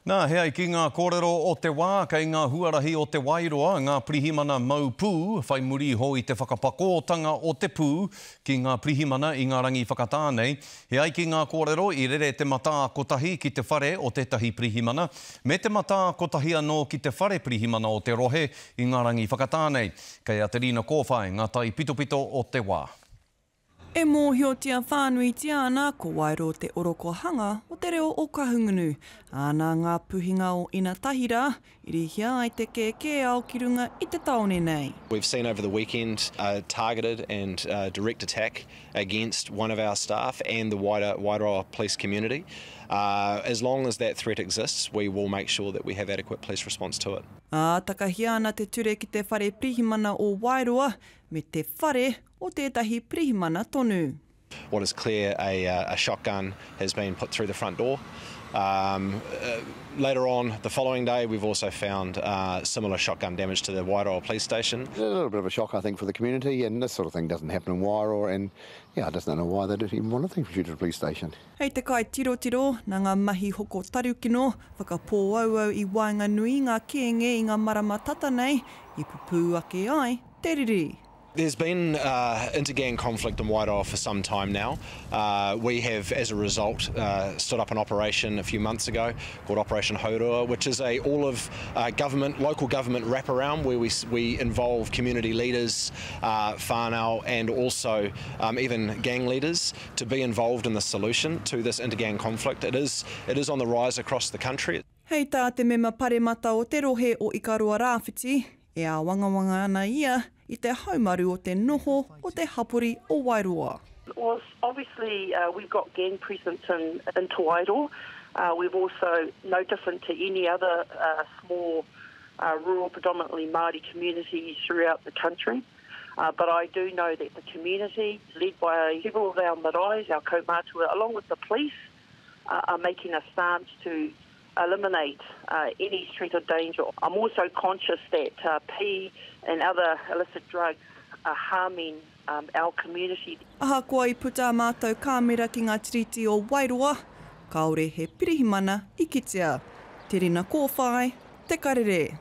Nā, he ai ki ngā kōrero o te wā, kei ngā huarahi o Te Wairoa ngā pirihimana mau pū, whai muri iho i te whakapakōtanga o te pū ki ngā pirihimana i ngā rangi whakatā nei. He ai ki ngā kōrero, i rere te matā kotahi ki te whare o tētahi pirihimana, me te matā kotahi anō ki te whare pirihimana o te rohe i ngā rangi whakatā nei. Kei a Te Rina Kōwhai ngā taipitopito o te wā. E mōhiotia whānuitia ana ko Waero te orokohanga o te reo o Kahungunu, ā, nā ngā puhinga o Inatahira i rīhia ai te kēkēao ki runga i te tāone nei. We've seen over the weekend a targeted and direct attack against one of our staff and the wider Wairoa police community. As long as that threat exists, we will make sure that we have adequate police response to it. Ā, takahia ana te ture ki te Whare Pirihimana o Waeroa me te Whare o tētahi pirihimana tonu. What is clear, a, a shotgun has been put through the front door. Um, uh, later on, the following day, we've also found uh, similar shotgun damage to the Wairoa police station. A little bit of a shock, I think, for the community, and this sort of thing doesn't happen in Wairoa, and yeah, I just don't know why they didn't even want to think shoot at a police station. Hei te kaitirotiro, nā ngā mahi hoko tarukino, whakapōauau i waenganui i ngā kēnge i ngā marama tata nei, i pupū ake ai te riri. There's been uh, intergang conflict in Wairoa for some time now. Uh, we have, as a result, uh, stood up an operation a few months ago called Operation Haurua, which is a all of uh, government, local government wraparound where we, we involve community leaders, uh, whānau, and also um, even gang leaders to be involved in the solution to this intergang conflict. It is, it is on the rise across the country. Hei tā te mema paremata o te rohe o Ikaroa Rāwhiti, e āwangawanga ana ia i te haumaru o te noho o te hapori o Wairoa. Well, obviously uh, we've got gang presence in, in Te Wairoa. Uh, we've also, no different to any other uh, small uh, rural, predominantly Māori communities throughout the country. Uh, but I do know that the community, led by several of our maraes, our kaumātua, along with the police, uh, are making a stance to eliminate uh, any threat or danger. I'm also conscious that uh, P and other illicit drugs are harming um, our community. Ahakoa i puta ā mātou kāmera ki ngā tiriti o Wairoa, kāore he pirihimana i kitea. Te Rina Kōwhai, Te Karere.